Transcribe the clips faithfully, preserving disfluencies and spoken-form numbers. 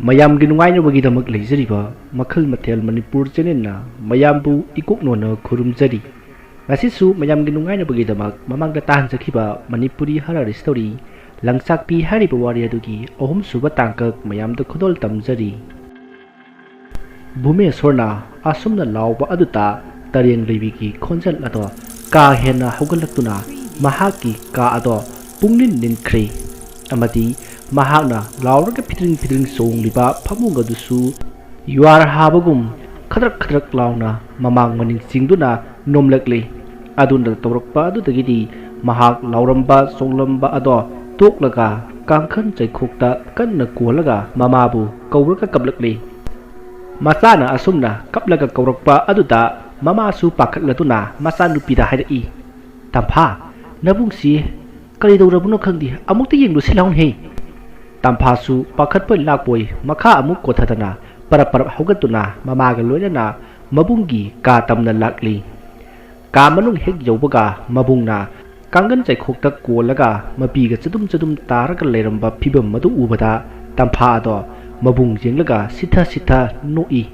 ꯃꯌꯥꯝꯒꯤ ꯅꯨꯡꯉꯥꯏꯅꯕꯒꯤꯗꯃꯛ ꯂꯩꯖꯔꯤꯕ ꯃꯈꯜ ꯃꯊꯦꯜ ꯃꯅꯤꯄꯨꯔ ꯆꯦꯅꯦꯜꯅ ꯃꯌꯥꯝꯕꯨ ꯏꯀꯣꯛꯅꯣꯅ ꯈꯨꯔꯨꯝꯖꯔꯤ꯫ ꯉꯁꯤꯁꯨ ꯃꯌꯥꯝꯒꯤ ꯅꯨꯡꯉꯥꯏꯅꯕꯒꯤꯗꯃꯛ ꯃꯃꯥꯡꯗ ꯇꯥꯍꯟꯖꯈꯤꯕ ꯃꯅꯤꯄꯨꯔꯤ ꯍꯔꯔ ꯁ꯭ꯇꯣꯔꯤ ꯂꯪꯆꯥꯛꯄꯤ ꯍꯥꯏꯔꯤꯕ ꯋꯥꯔꯤ ꯑꯗꯨꯒꯤ ꯑꯍꯨꯝꯁꯨꯕ ꯇꯥꯡꯀꯛ ꯃꯌꯥꯝꯗ ꯈꯨꯗꯣꯜ ꯇꯝꯖꯔꯤ꯫ ꯚꯨꯃꯦꯁ꯭ꯋꯔꯅ ꯑꯁꯨꯝꯅ ꯂꯥꯎꯕ ꯑꯗꯨꯗ ꯇꯔꯦꯡ ꯂꯩꯕꯤꯒꯤ ꯈꯣꯟꯖꯦꯜ ꯑꯗꯣ ꯀꯥ ꯍꯦꯟꯅ ꯍꯧꯒꯠꯂꯛꯇꯨꯅ ꯃꯍꯥꯛꯀꯤ ꯀꯥ ꯑꯗꯣ ꯄꯨꯡꯅꯤꯟ ꯅꯤꯟꯈ꯭ꯔꯦ꯫ ꯑꯃꯗꯤ ꯃꯍꯥꯛꯅ ꯂꯥꯎꯔꯒ ꯐꯤꯗ꯭ꯔꯤꯡ ꯐꯤꯗ꯭ꯔꯤꯡ ꯆꯣꯡꯂꯤꯕ ꯐꯃꯨꯡ ꯑꯗꯨꯁꯨ ꯌꯨꯍꯥꯔ ꯍꯥꯕꯒꯨꯝ ꯈꯗ꯭ꯔꯛ ꯈꯗ꯭ꯔꯛ ꯂꯥꯎꯅ ꯃꯃꯥꯡ ꯃꯅꯤꯡ ꯆꯤꯡꯗꯨꯅ ꯅꯣꯝꯂꯛꯂꯤ꯫ ꯑꯗꯨꯅ ꯇꯧꯔꯛꯄ ꯑꯗꯨꯗꯒꯤꯗꯤ ꯃꯍꯥꯛ ꯂꯥꯎꯔꯝꯕ ꯆꯣꯡꯂꯝꯕ ꯑꯗꯣ ꯇꯣꯛꯂꯒ ꯀꯥꯡꯈꯟ ꯆꯩꯈꯣꯛꯇ ꯀꯟꯅ ꯀꯣꯜꯂꯒ ꯃꯃꯥꯕꯨ ꯀꯧꯔꯒ ꯀꯞꯂꯛꯂꯤ꯫ ꯃꯆꯥꯅ ꯑꯁꯨꯝꯅ ꯀꯞꯂꯒ ꯀꯧꯔꯛꯄ ꯑꯗꯨꯗ ꯃꯃꯥꯁꯨ ꯄꯥꯈꯠꯂꯗꯨꯅ ꯃꯆꯥꯅꯨꯄꯤꯗ ꯍꯥꯏꯔꯛꯏ, "ꯇꯝꯐꯥ, ꯅꯕꯨꯡꯁꯤ ꯀꯔꯤꯗꯧꯔꯕꯅꯣ ꯈꯪꯗꯦ, ꯑꯃꯨꯛꯇ ꯌꯦꯡꯂꯨꯁꯤ ꯂꯥꯎꯅꯦ꯫" ꯇꯝꯐꯥꯁꯨ ꯄꯥꯈꯠꯄꯣꯏ ꯂꯥꯛꯄꯣꯏ ꯃꯈꯥ ꯑꯃꯨꯛ ꯀꯣꯟꯊꯗꯅ ꯄꯔꯞ ꯄꯔꯞ ꯍꯧꯒꯠꯇꯨꯅ ꯃꯃꯥꯒ ꯂꯣꯏꯅꯅ ꯃꯕꯨꯡꯒꯤ ꯀꯥ ꯇꯝꯅ ꯂꯥꯛꯂꯤ꯫ ꯀꯥ ꯃꯅꯨꯡ ꯍꯦꯛ ꯌꯧꯕꯒ ꯃꯕꯨꯡꯅ ꯀꯥꯡꯒꯟ ꯆꯩꯈꯣꯛꯇ ꯀꯣꯜꯂꯒ ꯃꯄꯤꯒ ꯆꯗꯨꯝ ꯆꯗꯨꯝ ꯇꯥꯔꯒ ꯂꯩꯔꯝꯕ ꯐꯤꯕꯝ ꯑꯗꯨ ꯎꯕꯗ ꯇꯝꯐꯥ ꯑꯗꯣ ꯃꯕꯨꯡ ꯌꯦꯡꯂꯒ ꯁꯤꯊ ꯁꯤꯊ ꯅꯣꯛꯏ꯫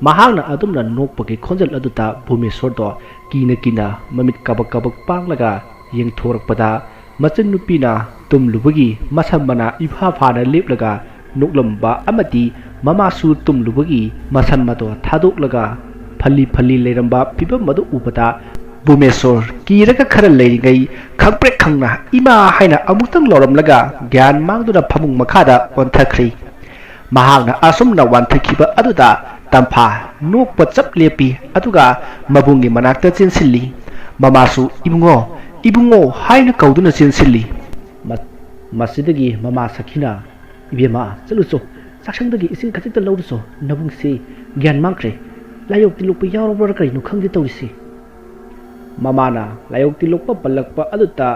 ꯃꯍꯥꯛꯅ ꯑꯗꯨꯝꯅ ꯅꯣꯛꯄꯒꯤ ꯈꯣꯟꯖꯦꯜ ꯑꯗꯨꯗ ꯚꯨꯃꯦꯁ꯭ꯋꯔꯗꯣ ꯀꯤꯅ ꯀꯤꯅ ꯃꯃꯤꯠ ꯀꯕꯛ ꯀꯕꯛ ꯄꯥꯡꯂꯒ ꯌꯦꯡꯊꯣꯔꯛꯄꯗ ꯃꯆꯟꯅꯨꯄꯤꯅ ꯇꯨꯝꯂꯨꯕꯒꯤ ꯃꯁꯝ ꯃꯅꯥ ꯏꯐꯥ ꯐꯥꯅ ꯂꯦꯞꯂꯒ ꯅꯣꯛꯂꯝꯕ ꯑꯃꯗꯤ ꯃꯃꯥꯁꯨ ꯇꯨꯝꯂꯨꯕꯒꯤ ꯃꯁꯝ ꯑꯗꯣ ꯊꯥꯗꯣꯛꯂꯒ ꯐꯜꯂꯤ ꯐꯜꯂꯤ ꯂꯩꯔꯝꯕ ꯐꯤꯕꯝ ꯑꯗꯨ ꯎꯕꯗ ꯚꯨꯃꯦꯁ꯭ꯋꯔ ꯀꯤꯔꯒ ꯈꯔ ꯂꯩꯔꯤꯉꯩ ꯈꯪꯄ꯭ꯔꯦꯛ ꯈꯪꯅ "ꯏꯃꯥ" ꯍꯥꯏꯅ ꯑꯃꯨꯛꯇꯪ ꯂꯥꯎꯔꯝꯂꯒ ꯒ꯭ꯌꯥꯟ ꯃꯥꯡꯗꯨꯅ ꯐꯃꯨꯡ ꯃꯈꯥꯗ ꯑꯣꯟꯊꯈ꯭ꯔꯦ꯫ ꯃꯍꯥꯛꯅ ꯑꯁꯨꯝꯅ ꯋꯥꯟꯊꯈꯤꯕ ꯑꯗꯨꯗ ꯇꯝꯐꯥ ꯅꯣꯛꯄ ꯆꯞ ꯂꯦꯞꯄꯤ꯫ ꯑꯗꯨꯒ ꯃꯕꯨꯡꯒꯤ ꯃꯅꯥꯛꯇ ꯆꯦꯟꯁꯤꯜꯂꯤ꯫ ꯃꯃꯥꯁꯨ "ꯏꯕꯨꯡꯉꯣ, ꯏꯕꯨꯡꯉꯣ" ꯍꯥꯏꯅ ꯀꯧꯗꯨꯅ ꯆꯦꯟꯁꯤꯜꯂꯤ꯫ ꯃ-, ꯃꯁꯤꯗꯒꯤ ꯃꯃꯥ ꯁꯈꯤꯅ, "ꯏꯕꯦꯝꯃ, ꯆꯠꯂꯨꯆꯣ, ꯆꯥꯛꯁꯪꯗꯒꯤ ꯏꯁꯤꯡ ꯈꯖꯤꯛꯇ ꯂꯧꯔꯨꯆꯣ, ꯅꯕꯨꯡꯁꯤ ꯒ꯭ꯌꯥꯟ ꯃꯥꯡꯈ꯭ꯔꯦ, ꯂꯥꯏꯑꯣꯛ ꯇꯤꯜꯂꯣꯛꯄ ꯌꯥꯎꯔꯕ꯭ꯔꯥ ꯀꯔꯤꯅꯣ ꯈꯪꯗꯦ ꯇꯧꯔꯤꯁꯤ꯫" ꯃꯃꯥꯅ ꯂꯥꯏꯑꯣꯛ ꯇꯤꯜꯂꯣꯛꯄ ꯄꯜꯂꯛꯄ ꯑꯗꯨꯗ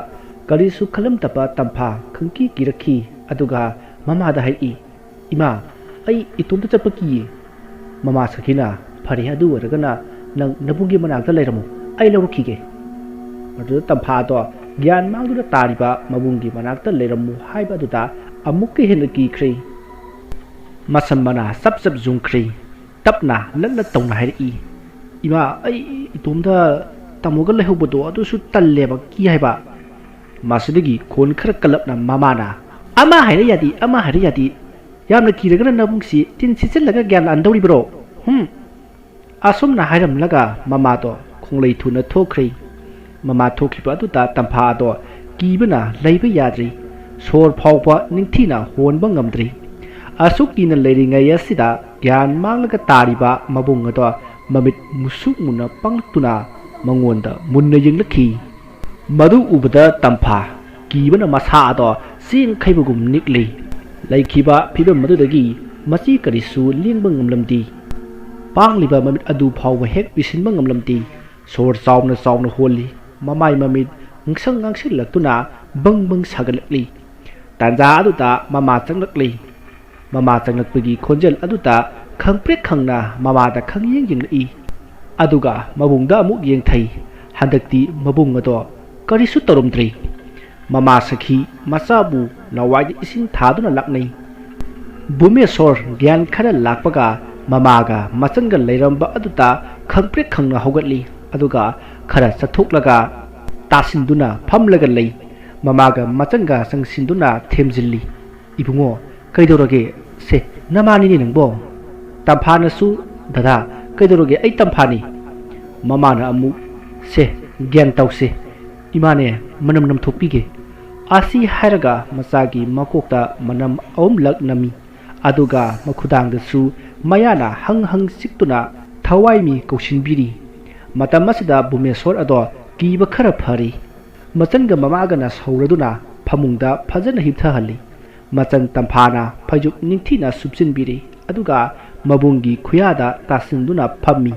ꯀꯔꯤꯁꯨ ꯈꯜꯂꯝꯗꯕ ꯇꯝꯐꯥ ꯈꯪꯀꯤ ꯀꯤꯔꯛꯈꯤ꯫ ꯑꯗꯨꯒ ꯃꯃꯥꯗ ꯍꯥꯏꯔꯛꯏ, "ꯏꯃꯥ, ꯑꯩ ꯏꯇꯣꯝꯇ ꯆꯠꯄ ꯀꯤꯌꯦ꯫" ꯃꯃꯥ ꯁꯈꯤꯅ, "ꯐꯔꯦ, ꯑꯗꯨ ꯑꯣꯏꯔꯒꯅ ꯅꯪ ꯅꯕꯨꯡꯒꯤ ꯃꯅꯥꯛꯇ ꯂꯩꯔꯝꯃꯨ, ꯑꯩ ꯂꯧꯔꯛꯈꯤꯒꯦ꯫" ꯑꯗꯨꯗ ꯇꯝꯐꯥꯗꯣ ꯒ꯭ꯌꯥꯟ ꯃꯥꯡꯗꯨꯅ ꯇꯥꯔꯤꯕ ꯃꯕꯨꯡꯒꯤ ꯃꯅꯥꯛꯇ ꯂꯩꯔꯝꯃꯨ ꯍꯥꯏꯕ ꯑꯗꯨꯗ ꯑꯃꯨꯛꯀ ꯍꯦꯟꯅ ꯀꯤꯈ꯭ꯔꯦ꯫ ꯃꯁꯝ ꯃꯅꯥ ꯆꯞ ꯆꯞ ꯌꯨꯡꯈ꯭ꯔꯤ꯫ ꯇꯞꯅ ꯂꯠ ꯂꯠ ꯇꯧꯅ ꯍꯥꯏꯔꯛꯏ, "ꯏꯃꯥ, ꯑꯩ ꯏꯇꯣꯝꯗ ꯇꯥꯃꯣꯒ ꯂꯩꯍꯧꯕꯗꯣ ꯑꯗꯨꯁꯨ ꯇꯜꯂꯦꯕ, ꯀꯤ ꯍꯥꯏꯕ"꯫ ꯃꯁꯤꯗꯒꯤ ꯈꯣꯟ ꯈꯔ ꯀꯜꯂꯞꯅ ꯃꯃꯥꯅ, "ꯑꯃ ꯍꯥꯏꯔ ꯌꯥꯗꯦ, ꯑꯃ ꯍꯥꯏꯔ ꯌꯥꯗꯦ꯫ ꯌꯥꯝꯅ ꯀꯤꯔꯒꯅ ꯅꯕꯨꯡꯁꯤ ꯇꯤꯟ ꯁꯤꯠꯆꯤꯜꯂꯒ ꯒ꯭ꯌꯥꯟ ꯂꯥꯟꯗꯧꯔꯤꯕ꯭ꯔꯣ? ꯍꯨꯝ?" ꯑꯁꯨꯝꯅ ꯍꯥꯏꯔꯝꯂꯒ ꯃꯃꯥꯗꯣ ꯈꯣꯡꯂꯩ ꯊꯨꯅ ꯊꯣꯛꯈ꯭ꯔꯦ꯫ ꯃꯃꯥ ꯊꯣꯛꯈꯤꯕ ꯑꯗꯨꯗ ꯇꯝꯐꯥ ꯑꯗꯣ ꯀꯤꯕꯅ ꯂꯩꯕ ꯌꯥꯗ꯭ꯔꯤ꯫ ꯁꯣꯔ ꯐꯥꯎꯕ ꯅꯤꯡꯊꯤꯅ ꯍꯣꯟꯕ ꯉꯝꯗ꯭ꯔꯤ꯫ ꯑꯁꯨꯛ ꯀꯤꯅ ꯂꯩꯔꯤꯉꯩ ꯑꯁꯤꯗ ꯒ꯭ꯌꯥꯟ ꯃꯥꯡꯂꯒ ꯇꯥꯔꯤꯕ ꯃꯕꯨꯡ ꯑꯗꯣ ꯃꯃꯤꯠ ꯃꯨꯁꯨꯛ ꯃꯨꯅ ꯄꯥꯡꯂꯛꯇꯨꯅ ꯃꯉꯣꯟꯗ ꯃꯨꯟꯅ ꯌꯦꯡꯂꯛꯈꯤ꯫ ꯃꯗꯨ ꯎꯕꯗ ꯇꯝꯐꯥ ꯀꯤꯕꯅ ꯃꯁꯥ ꯑꯗꯣ ꯆꯦꯡ ꯈꯩꯕꯒꯨꯝ ꯅꯤꯛꯂꯤ꯫ ꯂꯩꯈꯤꯕ ꯐꯤꯕꯝ ꯑꯗꯨꯗꯒꯤ ꯃꯆꯤ ꯀꯔꯤꯁꯨ ꯂꯦꯡꯕ ꯉꯝꯂꯝꯗꯦ꯫ ꯄꯥꯡꯂꯤꯕ ꯃꯃꯤꯠ ꯑꯗꯨ ꯐꯥꯎꯕ ꯍꯦꯛ ꯎꯏꯁꯤꯟꯕ ꯉꯝꯂꯝꯗꯦ꯫ ꯁꯣꯔ ꯆꯥꯎꯅ ꯆꯥꯎꯅ ꯍꯣꯜꯂꯤ꯫ ꯃꯃꯥꯏ ꯃꯃꯤꯠ ꯉꯥꯡꯁꯪ ꯉꯥꯡꯁꯤꯜꯂꯛꯇꯨꯅ ꯕꯪ ꯕꯪ ꯁꯥꯒꯠꯂꯛꯂꯤ꯫ ꯇꯥꯟꯖꯥ ꯑꯗꯨꯗ ꯃꯃꯥ ꯆꯪꯂꯛꯂꯤ꯫ ꯃꯃꯥ ꯆꯪꯂꯛꯄꯒꯤ ꯈꯣꯟꯖꯦꯜ ꯑꯗꯨꯗ ꯈꯪꯄ꯭ꯔꯦꯛ ꯈꯪꯅ ꯃꯃꯥꯗ ꯈꯪꯌꯦꯡ ꯌꯦꯡꯂꯛꯏ꯫ ꯑꯗꯨꯒ ꯃꯕꯨꯡꯗ ꯑꯃꯨꯛ ꯌꯦꯡꯊꯩ꯫ ꯍꯟꯗꯛꯇꯤ ꯃꯕꯨꯡ ꯑꯗꯣ ꯀꯔꯤꯁꯨ ꯇꯧꯔꯝꯗ꯭ꯔꯤ꯫ ꯃꯃꯥ ꯁꯈꯤ ꯃꯆꯥꯕꯨ ꯂꯋꯥꯏꯗ ꯏꯁꯤꯡ ꯊꯥꯗꯨꯅ ꯂꯥꯛꯅꯩ꯫ ꯚꯨꯃꯦꯁꯣꯔ ꯒ꯭ꯌꯥꯟ ꯈꯔ ꯂꯥꯛꯄꯒ ꯃꯃꯥꯒ ꯃꯆꯟꯒ ꯂꯩꯔꯝꯕ ꯑꯗꯨꯗ ꯈꯪꯄ꯭ꯔꯦꯛ ꯈꯪꯅ ꯍꯧꯒꯠꯂꯤ꯫ ꯑꯗꯨꯒ ꯈꯔ ꯆꯠꯊꯣꯛꯂꯒ ꯇꯥꯁꯤꯟꯗꯨꯅ ꯐꯝꯂꯒ ꯂꯩ꯫ ꯃꯃꯥꯒ ꯃꯆꯟꯒ ꯆꯪꯁꯤꯟꯗꯨꯅ ꯊꯦꯝꯖꯤꯜꯂꯤ꯫ "ꯏꯕꯨꯡꯉꯣ, ꯀꯩꯗꯧꯔꯒꯦ? ꯁꯦ, ꯅꯃꯥꯅꯤꯅꯦ ꯅꯪꯕꯣ꯫" ꯇꯝꯐꯥꯅꯁꯨ, "ꯗꯗꯥ, ꯀꯩꯗꯧꯔꯒꯦ? ꯑꯩ ꯇꯝꯐꯥꯅꯤ꯫" ꯃꯃꯥꯅ ꯑꯃꯨꯛ, "ꯁꯦ, ꯒ꯭ꯌꯥꯟ ꯇꯧꯁꯦ꯫ ꯏꯃꯥꯅꯦ, ꯃꯅꯝ ꯅꯝꯊꯣꯛꯄꯤꯒꯦ꯫" ꯑꯁꯤ ꯍꯥꯏꯔꯒ ꯃꯆꯥꯒꯤ ꯃꯀꯣꯛꯇ ꯃꯅꯝ ꯑꯍꯨꯝꯂꯛ ꯅꯝꯃꯤ꯫ ꯑꯗꯨꯒ ꯃꯈꯨꯗꯥꯡꯗꯁꯨ ꯃꯌꯥꯅ ꯍꯪ ꯍꯪ ꯆꯤꯛꯇꯨꯅ ꯊꯋꯥꯏꯃꯤ ꯀꯧꯁꯤꯟꯕꯤꯔꯤ꯫ ꯃꯇꯝ ꯑꯁꯤꯗ ꯚꯨꯃꯦꯁꯣꯔ ꯑꯗꯣ ꯀꯤꯕ ꯈꯔ ꯐꯔꯤ꯫ ꯃꯆꯟꯒ ꯃꯃꯥꯒꯅ ꯁꯧꯔꯗꯨꯅ ꯐꯃꯨꯡꯗ ꯐꯖꯅ ꯍꯤꯞꯊꯍꯜꯂꯤ꯫ ꯃꯆꯟ ꯇꯝꯐꯥꯅ ꯐꯩꯖꯨꯞ ꯅꯤꯡꯊꯤꯅ ꯁꯨꯞꯆꯤꯟꯕꯤꯔꯤ꯫ ꯑꯗꯨꯒ ꯃꯕꯨꯡꯒꯤ ꯈꯨꯌꯥꯗ ꯇꯥꯁꯤꯟꯗꯨꯅ ꯐꯝꯃꯤ꯫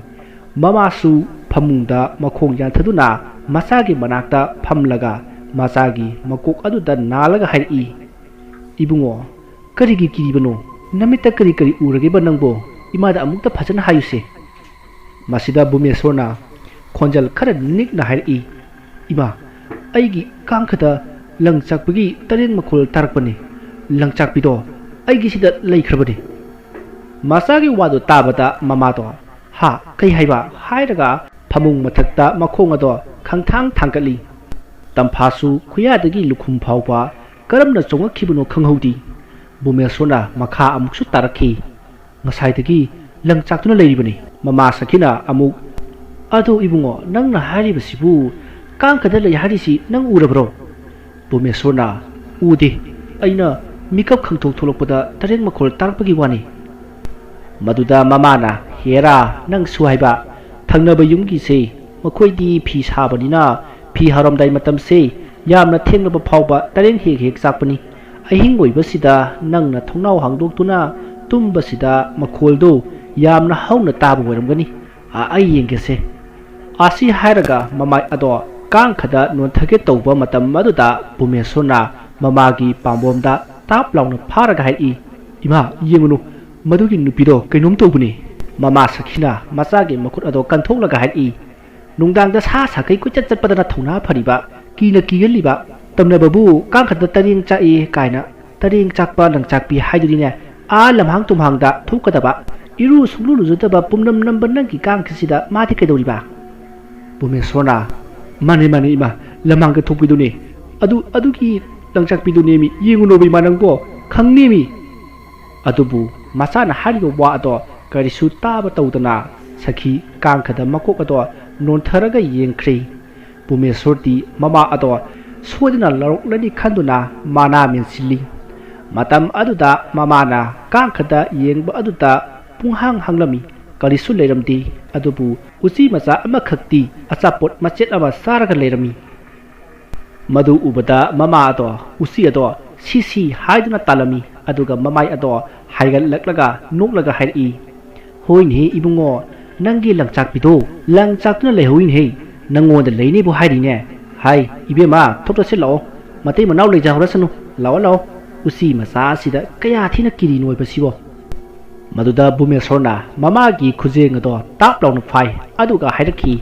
ꯃꯃꯥꯁꯨ ꯐꯃꯨꯡꯗ ꯃꯈꯣꯡ ꯌꯥꯟꯊꯗꯨꯅ ꯃꯆꯥꯒꯤ ꯃꯅꯥꯛꯇ ꯐꯝꯂꯒ ꯃꯆꯥꯒꯤ ꯃꯀꯣꯛ ꯑꯗꯨꯗ ꯅꯥꯜꯂꯒ ꯍꯥꯏꯔꯛꯏ, "ꯏꯕꯨꯡꯉꯣ, ꯀꯔꯤꯒꯤ ꯀꯤꯔꯤꯕꯅꯣ? ꯅꯃꯤꯠꯇ ꯀꯔꯤ ꯀꯔꯤ ꯎꯔꯒꯦꯕ ꯅꯪꯕꯣ? ꯏꯃꯥꯗ ꯑꯃꯨꯛꯇ ꯐꯖꯅ ꯍꯥꯏꯌꯨꯁꯦ꯫" ꯃꯁꯤꯗ ꯚꯨꯃꯦꯁꯣꯔꯅ ꯈꯣꯟꯖꯦꯜ ꯈꯔ ꯅꯤꯛꯅ ꯍꯥꯏꯔꯛꯏ, "ꯏꯃꯥ, ꯑꯩꯒꯤ ꯀꯥꯡꯈꯗ ꯂꯪꯆꯥꯛꯄꯤꯒꯤ ꯇꯔꯦꯡ ꯃꯈꯣꯜ ꯇꯥꯔꯛꯄꯅꯤ꯫ ꯂꯪꯆꯥꯛꯄꯤꯗꯣ ꯑꯩꯒꯤꯁꯤꯗ ꯂꯩꯈ꯭ꯔꯕꯅꯤ꯫" ꯃꯆꯥꯒꯤ ꯋꯥꯗꯨ ꯇꯥꯕꯗ ꯃꯃꯥꯗꯣ "ꯍꯥ? ꯀꯩ ꯍꯥꯏꯕ?" ꯍꯥꯏꯔꯒ ꯐꯃꯨꯡ ꯃꯊꯛꯇ ꯃꯈꯣꯡ ꯑꯗꯣ ꯈꯪꯊꯥꯡ ꯊꯥꯡꯒꯠꯂꯤ꯫ ꯇꯝꯐꯥꯁꯨ ꯈꯨꯌꯥꯗꯒꯤ ꯂꯨꯈꯨꯝ ꯐꯥꯎꯕ ꯀꯔꯝꯅ ꯆꯣꯡꯉꯛꯈꯤꯕꯅꯣ ꯈꯪꯍꯧꯗꯦ꯫ ꯕꯨꯃꯦꯁꯣꯔꯅ ꯃꯈꯥ ꯑꯃꯨꯛꯁꯨ ꯇꯥꯔꯛꯈꯤ꯫ "ꯉꯁꯥꯏꯗꯒꯤ ꯂꯪꯆꯥꯛꯇꯨꯅ ꯂꯩꯔꯤꯕꯅꯤ꯫" ꯃꯃꯥ ꯁꯈꯤꯅ ꯑꯃꯨꯛ, "ꯑꯗꯣ ꯏꯕꯨꯡꯉꯣ, ꯅꯪꯅ ꯍꯥꯏꯔꯤꯕꯁꯤꯕꯨ ꯀꯥꯡꯈꯗ ꯂꯩ ꯍꯥꯏꯔꯤꯁꯤ ꯅꯪ ꯎꯔꯕ꯭ꯔꯣ?" ꯕꯨꯃꯦꯁꯣꯔꯅ, "ꯎꯗꯦ꯫ ꯑꯩꯅ ꯃꯤꯀꯞ ꯈꯪꯊꯣꯛ ꯊꯣꯛꯂꯛꯄꯗ ꯇꯔꯦꯡ ꯃꯈꯣꯜ ꯇꯥꯔꯛꯄꯒꯤ ꯋꯥꯅꯤ꯫" ꯃꯗꯨꯗ ꯃꯃꯥꯅ, "ꯍꯦꯔꯥ, ꯅꯪꯁꯨ ꯍꯥꯏꯕ꯫ ꯊꯪꯅꯕ ꯌꯨꯝꯒꯤꯁꯦ, ꯃꯈꯣꯏꯗꯤ ꯐꯤ ꯁꯥꯕꯅꯤꯅ ꯐꯤ ꯍꯧꯔꯝꯗꯥꯏ ꯃꯇꯝꯁꯦ ꯌꯥꯝꯅ ꯊꯦꯡꯂꯕ ꯐꯥꯎꯕ ꯇꯔꯦꯡ ꯍꯦꯛ ꯍꯦꯛ ꯆꯥꯛꯄꯅꯤ꯫ ꯑꯍꯤꯡ ꯑꯣꯏꯕꯁꯤꯗ ꯅꯪꯅ ꯊꯣꯡꯅꯥꯎ ꯍꯥꯡꯗꯣꯛꯇꯨꯅ ꯇꯨꯝꯕꯁꯤꯗ ꯃꯈꯣꯜꯗꯣ ꯌꯥꯝꯅ ꯍꯧꯅ ꯇꯥꯕ ꯑꯣꯏꯔꯝꯒꯅꯤ꯫ ꯑꯥ, ꯑꯩ ꯌꯦꯡꯒꯦꯁꯦ꯫" ꯑꯁꯤ ꯍꯥꯏꯔꯒ ꯃꯃꯥꯏ ꯑꯗꯣ ꯀꯥꯡꯈꯗ ꯅꯣꯟꯊꯒꯦ ꯇꯧꯕ ꯃꯇꯝ ꯑꯗꯨꯗ ꯕꯨꯃꯦꯁꯣꯔꯅ ꯃꯃꯥꯒꯤ ꯄꯥꯝꯕꯣꯝꯗ ꯇꯥꯞ ꯂꯥꯎꯅ ꯐꯥꯔꯒ ꯍꯥꯏꯔꯛꯏ, "ꯏꯃꯥ, ꯌꯦꯡꯉꯨꯅꯨ, ꯃꯗꯨꯒꯤ ꯅꯨꯄꯤꯗꯣ ꯀꯩꯅꯣꯝ ꯇꯧꯕꯅꯤ꯫" ꯃꯃꯥ ꯁꯈꯤꯅ ꯃꯆꯥꯒꯤ ꯃꯈꯨꯠ ꯑꯗꯣ ꯀꯟꯊꯣꯛꯂꯒ ꯍꯥꯏꯔꯛꯏ, "ꯅꯨꯡꯗꯥꯡꯗ ꯁꯥ ꯁꯥꯈꯩ ꯀꯣꯏꯆꯠ ꯆꯠꯄꯗꯅ ꯊꯧꯅꯥ ꯐꯔꯤꯕ, ꯀꯤꯅ ꯀꯤꯒꯜꯂꯤꯕ, ꯇꯝꯅꯕꯕꯨ ꯀꯥꯡꯈꯠꯇ ꯇꯔꯦꯡ ꯆꯥꯛꯏ ꯀꯥꯏꯅ꯫ ꯇꯔꯦꯡ ꯆꯥꯛꯄ ꯂꯪꯆꯥꯛꯄꯤ ꯍꯥꯏꯗꯨꯅꯤꯅꯦ, ꯑꯥ ꯂꯝꯍꯥꯡ ꯇꯨꯝꯍꯥꯡꯗ ꯊꯣꯛꯀꯗꯕ, ꯏꯔꯨ ꯁꯨꯡꯂꯨ ꯂꯨꯖꯗꯕ ꯄꯨꯝꯅꯝ ꯅꯝꯕ ꯅꯪꯒꯤ ꯀꯥꯡꯈꯠꯁꯤꯗ ꯃꯥꯗꯤ ꯀꯩꯗꯧꯔꯤꯕ?" ꯕꯨꯃꯦꯁꯣꯔꯅ, "ꯃꯥꯅꯦ, ꯃꯥꯅꯦ ꯏꯃꯥ, ꯂꯝꯍꯥꯡꯗ ꯊꯣꯛꯄꯤꯗꯨꯅꯦ꯫ ꯑꯗꯨ, ꯑꯗꯨꯒꯤ ꯂꯪꯆꯥꯛꯄꯤꯗꯨꯅꯦꯃꯤ, ꯌꯦꯡꯉꯨꯅꯣꯕ ꯏꯃꯥ ꯅꯪꯕꯣ, ꯈꯪꯅꯦꯃꯤ꯫" ꯑꯗꯨꯕꯨ ꯃꯆꯥꯅ ꯍꯥꯏꯔꯤꯕ ꯋꯥ ꯑꯗꯣ ꯀꯔꯤꯁꯨ ꯇꯥꯕ ꯇꯧꯗꯅ ꯁꯈꯤ ꯀꯥꯡꯈꯗ ꯃꯀꯣꯛ ꯑꯗꯣ ꯅꯣꯟꯊꯔꯒ ꯌꯦꯡꯈ꯭ꯔꯦ꯫ ꯕꯨꯃꯦꯁꯣꯔꯗꯤ ꯃꯃꯥ ꯑꯗꯣ ꯁꯣꯏꯗꯅ ꯂꯧꯔꯛꯂꯅꯤ ꯈꯟꯗꯨꯅ ꯃꯅꯥ ꯃꯦꯟꯁꯤꯜꯂꯤ꯫ ꯃꯇꯝ ꯑꯗꯨꯗ ꯃꯃꯥꯅ ꯀꯥꯡꯈꯗ ꯌꯦꯡꯕ ꯑꯗꯨꯗ ꯄꯨꯡꯍꯥꯡ ꯍꯥꯡꯂꯝꯃꯤ꯫ ꯀꯔꯤꯁꯨ ꯂꯩꯔꯝꯗꯦ꯫ ꯑꯗꯨꯕꯨ ꯎꯆꯤ ꯃꯆꯥ ꯑꯃꯈꯛꯇꯤ ꯑꯆꯥꯄꯣꯠ ꯃꯆꯦꯠ ꯑꯃ ꯆꯥꯔꯒ ꯂꯩꯔꯝꯃꯤ꯫ ꯃꯗꯨ ꯎꯕꯗ ꯃꯃꯥ ꯑꯗꯣ ꯎꯆꯤ ꯑꯗꯣ "ꯁꯤ ꯁꯤ" ꯍꯥꯏꯗꯨꯅ ꯇꯥꯜꯂꯝꯃꯤ꯫ ꯑꯗꯨꯒ ꯃꯃꯥꯏ ꯑꯗꯣ ꯍꯥꯏꯒꯠꯂꯛꯂꯒ ꯅꯣꯛꯂꯒ ꯍꯥꯏꯔꯛꯏ, "ꯍꯣꯏꯅꯦꯍꯦ ꯏꯕꯨꯡꯉꯣ, ꯅꯪꯒꯤ ꯂꯪꯆꯥꯛꯄꯤꯗꯣ ꯂꯪꯆꯥꯛꯇꯨꯅ ꯂꯩꯍꯧꯏꯅꯦꯍꯦ꯫ ꯅꯪꯉꯣꯟꯗ ꯂꯩꯅꯦꯕꯨ ꯍꯥꯏꯔꯤꯅꯦ꯫ ꯍꯥꯏ ꯏꯕꯦꯝꯃ, ꯊꯣꯛꯂꯁꯤ ꯂꯥꯛꯑꯣ, ꯃꯇꯩ ꯃꯅꯥꯎ ꯂꯩꯖꯍꯧꯔꯁꯅꯨ꯫ ꯂꯥꯛꯑꯣ, ꯂꯥꯛꯑꯣ꯫ ꯎꯆꯤ ꯃꯆꯥ ꯑꯁꯤꯗ ꯀꯌꯥ ꯊꯤꯅ ꯀꯤꯔꯤ ꯅꯣꯏꯕꯁꯤꯕꯣ?" ꯃꯗꯨꯗ ꯕꯨꯃꯦꯁꯣꯔꯅ ꯃꯃꯥꯒꯤ ꯈꯨꯖꯦꯡ ꯑꯗꯣ ꯇꯥꯞ ꯂꯥꯎꯅ ꯐꯥꯏ꯫ ꯑꯗꯨꯒ ꯍꯥꯏꯔꯛꯈꯤ,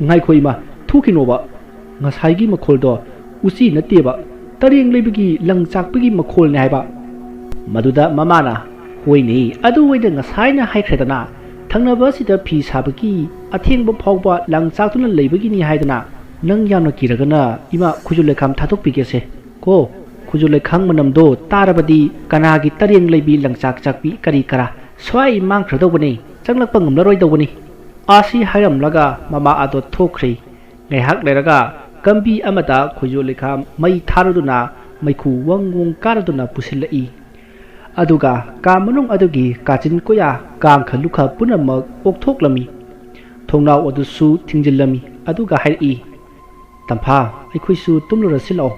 "ꯉꯥꯏꯈꯣ ꯏꯃꯥ, ꯊꯣꯛꯈꯤꯅꯣꯕ꯫ ꯉꯁꯥꯏꯒꯤ ꯃꯈꯣꯜꯗꯣ ꯎꯆꯤ ꯅꯠꯇꯦꯕ, ꯇꯔꯦꯡ ꯂꯩꯕꯒꯤ ꯂꯪꯆꯥꯛꯄꯒꯤ ꯃꯈꯣꯜꯅꯦ ꯍꯥꯏꯕ꯫" ꯃꯗꯨꯗ ꯃꯃꯥꯅ, "ꯍꯣꯏꯅꯦ, ꯑꯗꯨ ꯑꯩꯅ ꯉꯁꯥꯏꯅ ꯍꯥꯏꯈ꯭ꯔꯦꯗꯅ, ꯊꯪꯅꯕ ꯑꯁꯤꯗ ꯐꯤ ꯁꯥꯕꯒꯤ ꯑꯊꯦꯡꯕ ꯐꯥꯎꯕ ꯂꯪꯆꯥꯛꯇꯨꯅ ꯂꯩꯕꯒꯤꯅꯤ ꯍꯥꯏꯗꯅ꯫ ꯅꯪ ꯌꯥꯝꯅ ꯀꯤꯔꯒꯅ ꯏꯃꯥ ꯈꯨꯖꯨ ꯂꯩꯈꯥꯝ ꯊꯥꯗꯣꯛꯄꯤꯒꯦꯁꯦ꯫ ꯀꯣ, ꯈꯨꯖꯨ ꯂꯩꯈꯥꯝ ꯃꯅꯝꯗꯣ ꯇꯥꯔꯕꯗꯤ ꯀꯅꯥꯒꯤ ꯇꯔꯦꯡ ꯂꯩꯕꯤ ꯂꯪꯆꯥꯛ ꯆꯥꯛꯄꯤ ꯀꯔꯤ ꯀꯔꯥ ꯁ꯭ꯋꯥꯏ ꯃꯥꯡꯈ꯭ꯔꯗꯧꯕꯅꯤ, ꯆꯪꯂꯛꯄ ꯉꯝꯂꯔꯣꯏꯗꯧꯕꯅꯤ"꯫ ꯑꯁꯤ ꯍꯥꯏꯔꯝꯂꯒ ꯃꯃꯥ ꯑꯗꯣ ꯊꯣꯛꯈ꯭ꯔꯦ꯫ ꯉꯥꯏꯍꯥꯛ ꯂꯩꯔꯒ ꯀꯝꯕꯤ ꯑꯃꯗ ꯈꯨꯖꯨ ꯂꯩꯈꯥꯝ ꯃꯩ ꯊꯥꯔꯗꯨꯅ ꯃꯩꯈꯨ ꯋꯪ ꯋꯪ ꯀꯥꯔꯗꯨꯅ ꯄꯨꯁꯤꯜꯂꯛꯏ꯫ ꯑꯗꯨꯒ ꯀꯥ ꯃꯅꯨꯡ ꯑꯗꯨꯒꯤ ꯀꯥꯆꯤꯟ ꯀꯣꯌꯥ, ꯀꯥꯡꯈ ꯂꯨꯈ ꯄꯨꯝꯅꯃꯛ ꯑꯣꯛꯊꯣꯛꯂꯝꯃꯤ꯫ ꯊꯣꯡꯅꯥꯎ ꯑꯗꯨꯁꯨ ꯊꯤꯡꯖꯤꯜꯂꯝꯃꯤ꯫ ꯑꯗꯨꯒ ꯍꯥꯏꯔꯛꯏ, "ꯇꯝꯐꯥ, ꯑꯩꯈꯣꯏꯁꯨ ꯇꯨꯝꯂꯨꯔꯁꯤ ꯂꯥꯛꯑꯣ"꯫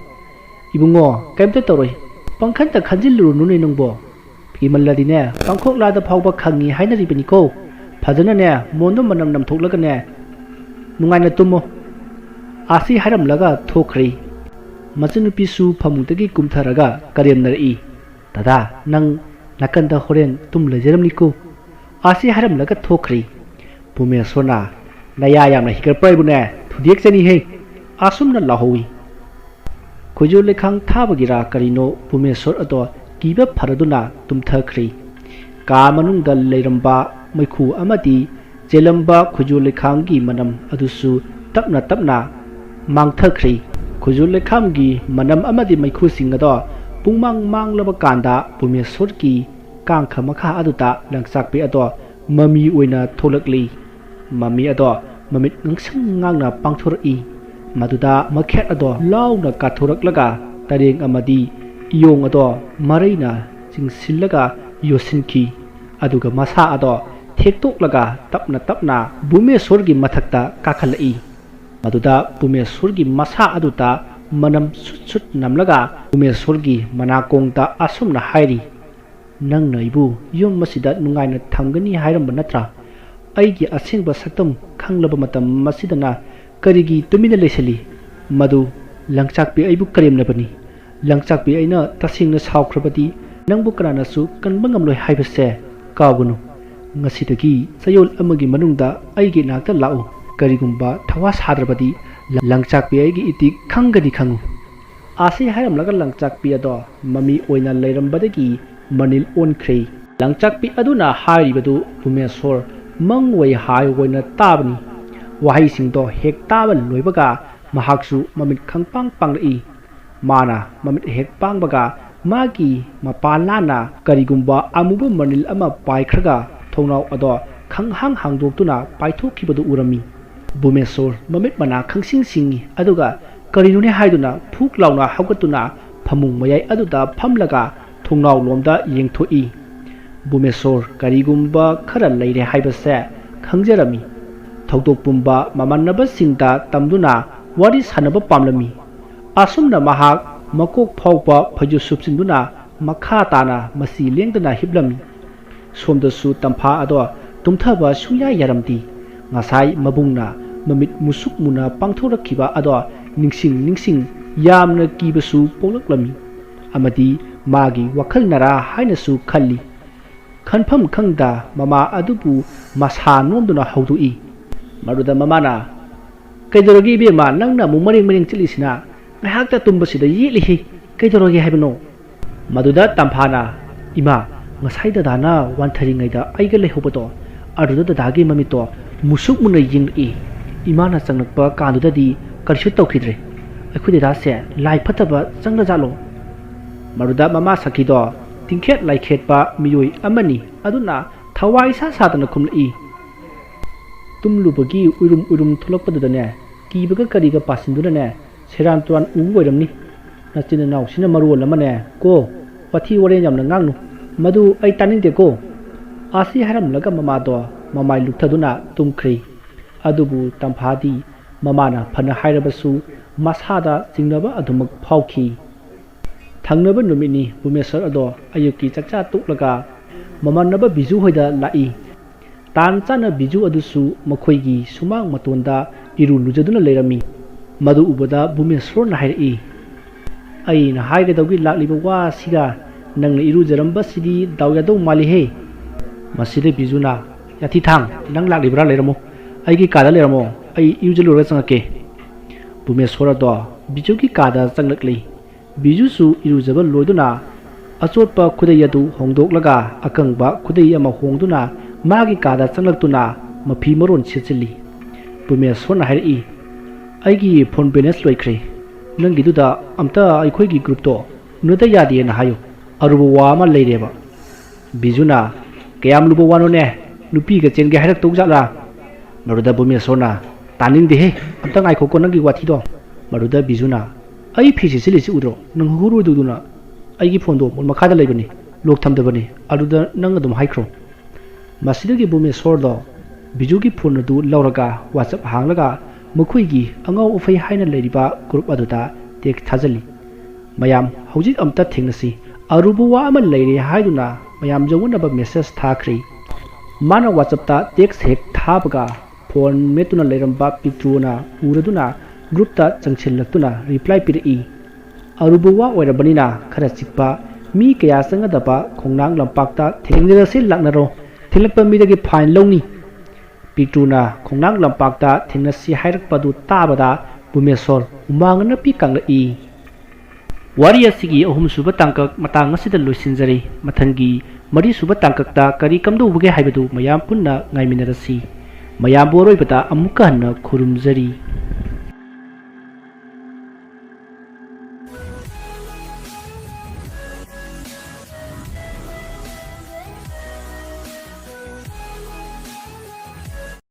"ꯏꯕꯨꯡꯉꯣ, ꯀꯩꯝꯇ ꯇꯧꯔꯣꯏ꯫ ꯄꯪꯈꯟꯇ ꯈꯟꯖꯤꯜꯂꯨꯔꯨꯅꯨꯅꯦ ꯅꯪꯕꯣ꯫ ꯀꯤꯃꯜꯂꯗꯤꯅꯦ, ꯄꯥꯡꯈꯣꯛꯂꯥꯗ ꯐꯥꯎꯕ ꯈꯪꯉꯤ ꯍꯥꯏꯅꯔꯤꯕꯅꯤꯀꯣ꯫ ꯐꯖꯅꯅꯦ, ꯃꯣꯟꯗꯣ ꯃꯅꯝ ꯅꯝꯊꯣꯛꯂꯒꯅꯦ, ꯅꯨꯡꯉꯥꯏꯅ ꯇꯨꯝꯃꯣ"꯫ ꯑꯁꯤ ꯍꯥꯏꯔꯝꯂꯒ ꯊꯣꯛꯈ꯭ꯔꯦ꯫ ꯃꯆꯟꯅꯨꯄꯤꯁꯨ ꯐꯃꯨꯡꯗꯒꯤ ꯀꯨꯝꯊꯔꯒ ꯀꯔꯦꯝꯅꯔꯛꯏ, "ꯗꯗꯥ, ꯅꯪ ꯅꯥꯀꯟꯗ ꯍꯣꯔꯦꯟ ꯇꯨꯝ ꯂꯩꯖꯔꯝꯅꯤꯀꯣ"꯫ ꯑꯁꯤ ꯍꯥꯏꯔꯝꯂꯒ ꯊꯣꯛꯈ꯭ꯔꯦ꯫ ꯄꯨꯃꯦꯁꯣꯔꯅ, "ꯅꯌꯥ ꯌꯥꯝꯅ ꯍꯤꯒꯠꯄ꯭ꯔꯥ ꯏꯕꯨꯅꯦ? ꯊꯨꯗꯦꯛꯆꯅꯤꯍꯦ!" ꯑꯁꯨꯝꯅ ꯂꯥꯎꯍꯧꯏ꯫ ꯈꯣꯏꯖꯨ ꯂꯩꯈꯥꯡ ꯊꯥꯕꯒꯤꯔꯥ ꯀꯔꯤꯅꯣ, ꯄꯨꯃꯦꯁꯣꯔ ꯑꯗꯣ ꯀꯤꯕ ꯐꯔꯗꯨꯅ ꯇꯨꯝꯊꯈ꯭ꯔꯦ꯫ ꯀꯥ ꯃꯅꯨꯡꯗ ꯂꯩꯔꯝꯕ ꯃꯩꯈꯨ ꯑꯃꯗꯤ ꯆꯦꯜꯂꯝꯕ ꯈꯣꯏꯖꯨ ꯂꯩꯈꯥꯝꯒꯤ ꯃꯅꯝ ꯑꯗꯨꯁꯨ ꯇꯞꯅ ꯇꯞꯅ ꯃꯥꯡꯊꯈ꯭ꯔꯦ꯫ ꯈꯣꯏꯖꯨ ꯂꯩꯈꯥꯝꯒꯤ ꯃꯅꯝ ꯑꯃꯗꯤ ꯃꯩꯈꯨꯁꯤꯡ ꯑꯗꯣ ꯄꯨꯡꯃꯥꯡ ꯃꯥꯡꯂꯕ ꯀꯥꯟꯗ ꯄꯨꯃꯦꯁꯣꯔꯒꯤ ꯀꯥꯡꯈ ꯃꯈꯥ ꯑꯗꯨꯗ ꯂꯪꯆꯥꯛꯄꯤ ꯑꯗꯣ ꯃꯃꯤ ꯑꯣꯏꯅ ꯊꯣꯛꯂꯛꯂꯤ꯫ ꯃꯃꯤ ꯑꯗꯣ ꯃꯃꯤꯠ ꯉꯥꯡꯁꯪ ꯉꯥꯡꯅ ꯄꯥꯡꯊꯣꯔꯛꯏ꯫ ꯃꯗꯨꯗ ꯃꯈꯦꯠ ꯑꯗꯣ ꯂꯥꯎꯅ ꯀꯥꯊꯣꯔꯛꯂꯒ ꯇꯔꯦꯡ ꯑꯃꯗꯤ ꯏꯌꯣꯡ ꯑꯗꯣ ꯃꯔꯩꯅ ꯆꯤꯡꯁꯤꯜꯂꯒ ꯌꯣꯠꯁꯤꯟꯈꯤ꯫ ꯑꯗꯨꯒ ꯃꯁꯥ ꯑꯗꯣ ꯊꯦꯛꯇꯣꯛꯂꯒ ꯇꯞꯅ ꯇꯞꯅ ꯕꯨꯃꯦꯁꯣꯔꯒꯤ ꯃꯊꯛꯇ ꯀꯥꯈꯠꯂꯛꯏ꯫ ꯃꯗꯨꯗ ꯕꯨꯃꯦꯁꯣꯔꯒꯤ ꯃꯁꯥ ꯑꯗꯨꯗ ꯃꯅꯝ ꯁꯨꯠ ꯁꯨꯠ ꯅꯝꯂꯒ ꯕꯨꯃꯦꯁꯣꯔꯒꯤ ꯃꯅꯥꯀꯣꯡꯗ ꯑꯁꯨꯝꯅ ꯍꯥꯏꯔꯤ, "ꯅꯪꯅ ꯑꯩꯕꯨ ꯌꯨꯝ ꯑꯁꯤꯗ ꯅꯨꯡꯉꯥꯏꯅ ꯊꯝꯒꯅꯤ ꯍꯥꯏꯔꯝꯕ ꯅꯠꯇ꯭ꯔꯥ? ꯑꯩꯒꯤ ꯑꯁꯦꯡꯕ ꯁꯛꯇꯝ ꯈꯪꯂꯕ ꯃꯇꯝ ꯑꯁꯤꯗꯅ ꯀꯔꯤꯒꯤ ꯇꯨꯃꯤꯟꯅ ꯂꯩꯁꯤꯜꯂꯤ? ꯃꯗꯨ ꯂꯪꯆꯥꯛꯄꯤ ꯑꯩꯕꯨ ꯀꯔꯦꯝꯅꯕꯅꯤ꯫ ꯂꯪꯆꯥꯛꯄꯤ ꯑꯩꯅ ꯇꯁꯦꯡꯅ ꯁꯥꯎꯈ꯭ꯔꯕꯗꯤ ꯅꯪꯕꯨ ꯀꯅꯥꯅꯁꯨ ꯀꯟꯕ ꯉꯝꯂꯣꯏ ꯍꯥꯏꯕꯁꯦ ꯀꯥꯎꯒꯅꯨ꯫ ꯉꯁꯤꯗꯒꯤ ꯆꯌꯣꯜ ꯑꯃꯒꯤ ꯃꯅꯨꯡꯗ ꯑꯩꯒꯤ ꯏꯅꯥꯛꯇ ꯂꯥꯛꯎ꯫ ꯀꯔꯤꯒꯨꯝꯕ ꯊꯋꯥ ꯁꯥꯗ꯭ꯔꯕꯗꯤ ꯂꯪꯆꯥꯛꯄꯤ ꯑꯩꯒꯤ ꯏꯇꯤꯛ ꯈꯪꯒꯅꯤ ꯈꯪꯉꯨ"꯫ ꯑꯁꯤ ꯍꯥꯏꯔꯝꯂꯒ ꯂꯪꯆꯥꯛꯄꯤ ꯑꯗꯣ ꯃꯃꯤ ꯑꯣꯏꯅ ꯂꯩꯔꯝꯕꯗꯒꯤ ꯃꯅꯤꯜ ꯑꯣꯟꯈ꯭ꯔꯦ꯫ ꯂꯪꯆꯥꯛꯄꯤ ꯑꯗꯨꯅ ꯍꯥꯏꯔꯤꯕꯗꯨ ꯚꯨꯃꯦꯁꯣꯔ ꯃꯪ ꯑꯣꯏ ꯍꯥꯏ ꯑꯣꯏꯅ ꯇꯥꯕꯅꯤ꯫ ꯋꯥꯍꯩꯁꯤꯡꯗꯣ ꯍꯦꯛ ꯇꯥꯕ ꯂꯣꯏꯕꯒ ꯃꯍꯥꯛꯁꯨ ꯃꯃꯤꯠ ꯈꯪꯄꯥꯡ ꯄꯥꯡꯂꯛꯏ꯫ ꯃꯥꯅ ꯃꯃꯤꯠ ꯍꯦꯛ ꯄꯥꯡꯕꯒ ꯃꯥꯒꯤ ꯃꯄꯥ ꯂꯥꯟꯅ ꯀꯔꯤꯒꯨꯝꯕ ꯑꯃꯨꯕ ꯃꯅꯤꯜ ꯑꯃ ꯄꯥꯏꯈ꯭ꯔꯒ ꯊꯣꯡꯅꯥꯎ ꯑꯗꯣ ꯈꯪꯍꯥꯡ ꯍꯥꯡꯗꯣꯛꯇꯨꯅ ꯄꯥꯏꯊꯣꯛꯈꯤꯕꯗꯨ ꯎꯔꯝꯃꯤ꯫ ꯚꯨꯃꯦꯁꯣꯔ ꯃꯃꯤꯠ ꯃꯅꯥ ꯈꯪꯁꯤꯡ ꯁꯤꯡꯏ, ꯑꯗꯨꯒ ꯀꯔꯤꯅꯣꯅꯦ ꯍꯥꯏꯗꯨꯅ ꯐꯨꯛ ꯂꯥꯎꯅ ꯍꯧꯒꯠꯇꯨꯅ ꯐꯃꯨꯡ ꯃꯌꯥꯏ ꯑꯗꯨꯗ ꯐꯝꯂꯒ ꯊꯣꯡꯅꯥꯎ ꯂꯣꯝꯗ ꯌꯦꯡꯊꯣꯛꯏ꯫ ꯚꯨꯃꯦꯁꯣꯔ ꯀꯔꯤꯒꯨꯝꯕ ꯈꯔ ꯂꯩꯔꯦ ꯍꯥꯏꯕꯁꯦ ꯈꯪꯖꯔꯝꯃꯤ꯫ ꯊꯧꯗꯣꯛ ꯄꯨꯝꯕ ꯃꯃꯥꯟꯅꯕꯁꯤꯡꯗ ꯇꯝꯗꯨꯅ ꯋꯥꯔꯤ ꯁꯥꯟꯅꯕ ꯄꯥꯝꯂꯝꯃꯤ꯫ ꯑꯁꯨꯝꯅ ꯃꯍꯥꯛ ꯃꯀꯣꯛ ꯐꯥꯎꯕ ꯐꯩꯖꯨꯞ ꯁꯨꯞꯆꯤꯟꯗꯨꯅ ꯃꯈꯥ ꯇꯥꯅ ꯃꯁꯤ ꯂꯦꯡꯗꯅ ꯍꯤꯞꯂꯝꯃꯤ꯫ ꯁꯣꯝꯗꯁꯨ ꯇꯝꯐꯥ ꯑꯗꯣ ꯇꯨꯝꯊꯕ ꯁꯨꯡꯌꯥ ꯌꯥꯔꯝꯗꯦ꯫ ꯉꯁꯥꯏ ꯃꯕꯨꯡꯅ ꯃꯃꯤꯠ ꯃꯨꯁꯨꯛ ꯃꯨꯅ ꯄꯥꯡꯊꯣꯔꯛꯈꯤꯕ ꯑꯗꯣ ꯅꯤꯡꯁꯤꯡ ꯅꯤꯡꯁꯤꯡ ꯌꯥꯝꯅ ꯀꯤꯕꯁꯨ ꯄꯣꯛꯂꯛꯂꯝꯃꯤ꯫ ꯑꯃꯗꯤ ꯃꯥꯒꯤ ꯋꯥꯈꯜꯅꯔꯥ ꯍꯥꯏꯅꯁꯨ ꯈꯜꯂꯤ꯫ ꯈꯟꯐꯝ ꯈꯪꯗ ꯃꯃꯥ ꯑꯗꯨꯕꯨ ꯃꯁꯥ ꯅꯣꯝꯗꯨꯅ ꯍꯧꯗꯣꯛꯏ꯫ ꯃꯗꯨꯗ ꯃꯃꯥꯅ, "ꯀꯩꯗꯧꯔꯒꯦ ꯏꯕꯦꯝꯃ, ꯅꯪꯅ ꯑꯃꯨꯛ ꯃꯔꯦꯡ ꯃꯔꯦꯡ ꯆꯠꯂꯤꯁꯤꯅ? ꯉꯥꯏꯍꯥꯛꯇ ꯇꯨꯝꯕꯁꯤꯗ ꯌꯦꯠꯂꯤꯍꯦ, ꯀꯩꯗꯧꯔꯒꯦ ꯍꯥꯏꯕꯅꯣ?" ꯃꯗꯨꯗ ꯇꯝꯐꯥꯅ, "ꯏꯃꯥ, ꯉꯁꯥꯏ ꯗꯗꯥꯅ ꯋꯥꯟꯊꯔꯤꯉꯩꯗ ꯑꯩꯒ ꯂꯩꯍꯧꯕꯗꯣ, ꯑꯗꯨꯗ ꯗꯗꯥꯒꯤ ꯃꯃꯤꯠꯇꯣ ꯃꯨꯁꯨꯛ ꯃꯨꯅ ꯌꯦꯡꯂꯛꯏ꯫ ꯏꯃꯥꯅ ꯆꯪꯂꯛꯄ ꯀꯥꯟꯗꯨꯗꯗꯤ ꯀꯔꯤꯁꯨ ꯇꯧꯈꯤꯗ꯭ꯔꯦ꯫ ꯑꯩꯈꯣꯏ ꯗꯗꯥꯁꯦ ꯂꯥꯏ ꯐꯠꯇꯕ ꯆꯪꯂꯖꯥꯠꯂꯣ?" ꯃꯗꯨꯗ ꯃꯃꯥ ꯁꯈꯤꯗꯣ ꯇꯤꯡꯈꯦꯠ ꯂꯥꯏꯈꯦꯠꯄ ꯃꯤꯑꯣꯏ ꯑꯃꯅꯤ꯫ ꯑꯗꯨꯅ ꯊꯋꯥꯏ ꯏꯁꯥ ꯁꯥꯗꯅ ꯈꯨꯝꯂꯛꯏ꯫ ꯇꯨꯝꯂꯨꯕꯒꯤ ꯎꯏꯔꯨꯝ ꯎꯏꯔꯨꯝ ꯊꯣꯛꯂꯛꯄꯗꯨꯗꯅꯦ, ꯀꯤꯕꯒ ꯀꯔꯤꯒ ꯄꯥꯁꯤꯟꯗꯨꯅꯅꯦ, ꯁꯦꯔꯥꯟ ꯇꯨꯔꯥꯟ ꯎꯕ ꯑꯣꯏꯔꯝꯅꯤ꯫ ꯅꯆꯤꯟ ꯅꯅꯥꯎꯁꯤꯅ ꯃꯔꯣꯜ ꯑꯃꯅꯦ ꯀꯣ, ꯋꯥꯊꯤ ꯋꯥꯔꯦꯝ ꯌꯥꯝꯅ ꯉꯥꯡꯅꯨ꯫ ꯃꯗꯨ ꯑꯩ ꯇꯥꯅꯤꯡꯗꯦꯀꯣ꯫ ꯑꯁꯤ ꯍꯥꯏꯔꯝꯂꯒ ꯃꯃꯥꯗꯣ ꯃꯃꯥꯏ ꯂꯨꯞꯊꯗꯨꯅ ꯇꯨꯝꯈ꯭ꯔꯦ꯫ ꯑꯗꯨꯕꯨ ꯇꯝꯐꯥꯗꯤ ꯃꯃꯥꯅ ꯐꯅ ꯍꯥꯏꯔꯕꯁꯨ ꯃꯁꯥꯗ ꯆꯤꯡꯅꯕ ꯑꯗꯨꯃꯛ ꯐꯥꯎꯈꯤ꯫ ꯊꯪꯅꯕ ꯅꯨꯃꯤꯠꯅꯤ꯫ ꯚꯨꯃꯦꯁ꯭ꯋꯔ ꯑꯗꯣ ꯑꯌꯨꯛꯀꯤ ꯆꯥꯛꯆꯥ ꯇꯣꯛꯂꯒ ꯃꯃꯥꯟꯅꯕ ꯕꯤꯖꯨ ꯍꯣꯏꯗ ꯂꯥꯛꯏ꯫ ꯇꯥꯟ ꯆꯥꯅ ꯕꯤꯖꯨ ꯑꯗꯨꯁꯨ ꯃꯈꯣꯏꯒꯤ ꯁꯨꯃꯥꯡ ꯃꯇꯣꯟꯗ ꯏꯔꯨ ꯂꯨꯖꯗꯨꯅ ꯂꯩꯔꯝꯃꯤ꯫ ꯃꯗꯨ ꯎꯕꯗ ꯚꯨꯃꯦꯁ꯭ꯋꯔꯅ ꯍꯥꯏꯔꯛꯏ, "ꯑꯩꯅ ꯍꯥꯏꯒꯗꯧꯒꯤ ꯂꯥꯛꯂꯤꯕ ꯋꯥ ꯑꯁꯤꯒ ꯅꯪꯅ ꯏꯔꯨꯖꯔꯝꯕꯁꯤꯗꯤ ꯗꯥꯎ ꯌꯥꯗꯧ ꯃꯥꯜꯂꯤꯍꯦ!" ꯃꯁꯤꯗ ꯕꯤꯖꯨꯅ, "ꯌꯥꯊꯤꯊꯥꯡ, ꯅꯪ ꯂꯥꯛꯂꯤꯕ꯭ꯔꯥ? ꯂꯩꯔꯝꯃꯣ, ꯑꯩꯒꯤ ꯀꯥꯗ ꯂꯩꯔꯝꯃꯣ, ꯑꯩ ꯏꯔꯨꯖ ꯂꯣꯏꯔꯒ ꯆꯪꯉꯛꯀꯦ꯫" ꯚꯨꯃꯦꯁ꯭ꯋꯔ ꯑꯗꯣ ꯕꯤꯖꯨꯒꯤ ꯀꯥꯗ ꯆꯪꯂꯛꯂꯤ꯫ ꯕꯤꯖꯨꯁꯨ ꯏꯔꯨꯖꯕ ꯂꯣꯏꯗꯨꯅ ꯑꯆꯣꯠꯄ ꯈꯨꯗꯩ ꯑꯗꯨ ꯍꯣꯡꯗꯣꯛꯂꯒ ꯑꯀꯪꯕ ꯈꯨꯗꯩ ꯑꯃ ꯍꯣꯡꯗꯨꯅ ꯃꯥꯒꯤ ꯀꯥꯗ ꯆꯪꯂꯛꯇꯨꯅ ꯃꯐꯤ ꯃꯔꯣꯟ ꯁꯦꯠꯆꯤꯜꯂꯤ꯫ ꯄꯨꯃꯦꯁꯣꯔꯅ ꯍꯥꯏꯔꯛꯏ, "ꯑꯩꯒꯤ ꯐꯣꯟ ꯕꯦꯂꯦꯟꯁ ꯂꯣꯏꯈ꯭ꯔꯦ꯫ ꯅꯪꯒꯤꯗꯨꯗ ꯑꯝꯇ ꯑꯩꯈꯣꯏꯒꯤ ꯒ꯭ꯔꯨꯞꯇꯣ ꯎꯅꯗ ꯌꯥꯗꯦꯅ ꯍꯥꯏꯌꯨ꯫ ꯑꯔꯨꯕ ꯋꯥ ꯑꯃ ꯂꯩꯔꯦꯕ꯫" ꯕꯤꯖꯨꯅ, "ꯀꯌꯥꯝ ꯂꯨꯕ ꯋꯥꯅꯣꯅꯦ? ꯅꯨꯄꯤꯒ ꯆꯦꯟꯒꯦ ꯍꯥꯏꯔꯛꯇꯧ ꯖꯥꯠꯂꯥ?" ꯃꯗꯨꯗ ꯕꯨꯃꯦꯁꯣꯔꯅ, "ꯇꯥꯅꯤꯡꯗꯦꯍꯦ, ꯑꯝꯇ ꯉꯥꯏꯈꯣꯀꯣ ꯅꯪꯒꯤ ꯋꯥꯊꯤꯗꯣ꯫" ꯃꯗꯨꯗ ꯕꯤꯖꯨꯅ, "ꯑꯩ ꯐꯤ ꯁꯦꯠꯆꯤꯜꯂꯤꯁꯤ ꯎꯗ꯭ꯔꯣ? ꯅꯪ ꯍꯨꯔꯨꯗꯨꯗꯨꯅ ꯑꯩꯒꯤ ꯐꯣꯟꯗꯣ ꯃꯨꯟ ꯃꯈꯥꯗ ꯂꯩꯕꯅꯤ, ꯂꯣꯛ ꯊꯝꯗꯕꯅꯤ, ꯑꯗꯨꯗ ꯅꯪ ꯑꯗꯨꯝ ꯍꯥꯏꯈ꯭ꯔꯣ꯫" ꯃꯁꯤꯗꯒꯤ ꯕꯨꯃꯦꯁꯣꯔꯗꯣ ꯕꯤꯖꯨꯒꯤ ꯐꯣꯟ ꯑꯗꯨ ꯂꯧꯔꯒ WhatsApp ꯍꯥꯡꯂꯒ ꯃꯈꯣꯏꯒꯤ ꯑꯉꯥꯎ ꯑꯐꯩ ꯍꯥꯏꯅ ꯂꯩꯔꯤꯕ ꯒ꯭ꯔꯨꯞ ꯑꯗꯨꯗ ꯇꯦꯛꯁ ꯊꯥꯖꯤꯜꯂꯤ꯫ "ꯃꯌꯥꯝ ꯍꯧꯖꯤꯛ ꯑꯝꯇ ꯊꯦꯡꯅꯁꯤ, ꯑꯔꯨꯕ ꯋꯥ ꯑꯃ ꯂꯩꯔꯦ" ꯍꯥꯏꯗꯨꯅ ꯃꯌꯥꯝ ꯌꯧꯅꯅꯕ ꯃꯦꯁꯦꯖ ꯊꯥꯈ꯭ꯔꯤ꯫ ꯃꯥꯅ WhatsAppꯇ ꯇꯦꯛꯁ ꯍꯦꯛ ꯊꯥꯕꯒ ꯐꯣꯟ ꯃꯦꯠꯇꯨꯅ ꯂꯩꯔꯝꯕ ꯄꯤꯛꯇ꯭ꯔꯨꯅ ꯎꯔꯗꯨꯅ ꯒ꯭ꯔꯨꯞꯇ ꯆꯪꯁꯤꯜꯂꯛꯇꯨꯅ ꯔꯤꯄ꯭ꯂꯥꯏ ꯄꯤꯔꯛꯏ꯫ "ꯑꯔꯨꯕ ꯋꯥ ꯑꯣꯏꯔꯕꯅꯤꯅ ꯈꯔ ꯆꯤꯛꯄ ꯃꯤ ꯀꯌꯥ ꯆꯪꯒꯗꯕ ꯈꯣꯡꯅꯥꯡ ꯂꯝꯄꯥꯛꯇ ꯊꯦꯡꯅꯔꯁꯤ ꯂꯥꯛꯅꯔꯣ꯫ ꯊꯦꯡꯂꯛꯄ ꯃꯤꯗꯒꯤ ꯐꯥꯏꯟ ꯂꯧꯅꯤ꯫" ꯄꯤꯛꯇ꯭ꯔꯨꯅ ꯈꯣꯡꯅꯥꯡ ꯂꯝꯄꯥꯛꯇ ꯊꯦꯡꯅꯁꯤ ꯍꯥꯏꯔꯛꯄꯗꯨ ꯇꯥꯕꯗ ꯕꯨꯃꯦꯁꯣꯔ ꯍꯨꯃꯥꯡ ꯑꯅꯞꯄꯤ ꯀꯥꯡꯂꯛꯏ꯫ ꯋꯥꯔꯤ ꯑꯁꯤꯒꯤ ꯑꯍꯨꯝꯁꯨꯕ ꯇꯥꯡꯀꯛ ꯃꯇꯥꯡ ꯑꯁꯤꯗ ꯂꯣꯏꯁꯤꯟꯖꯔꯦ꯫ ꯃꯊꯪꯒꯤ ꯃꯔꯤꯁꯨꯕ ꯇꯥꯡꯀꯛꯇ ꯀꯔꯤ ꯀꯝꯗꯧꯕꯒꯦ ꯍꯥꯏꯕꯗꯨ ꯃꯌꯥꯝ ꯄꯨꯟꯅ ꯉꯥꯏꯃꯤꯟꯅꯔꯁꯤ꯫ ꯃꯌꯥꯝꯕꯨ ꯑꯔꯣꯏꯕꯗ ꯑꯃꯨꯛꯀ ꯍꯟꯅ ꯈꯨꯔꯨꯝꯖꯔꯤ꯫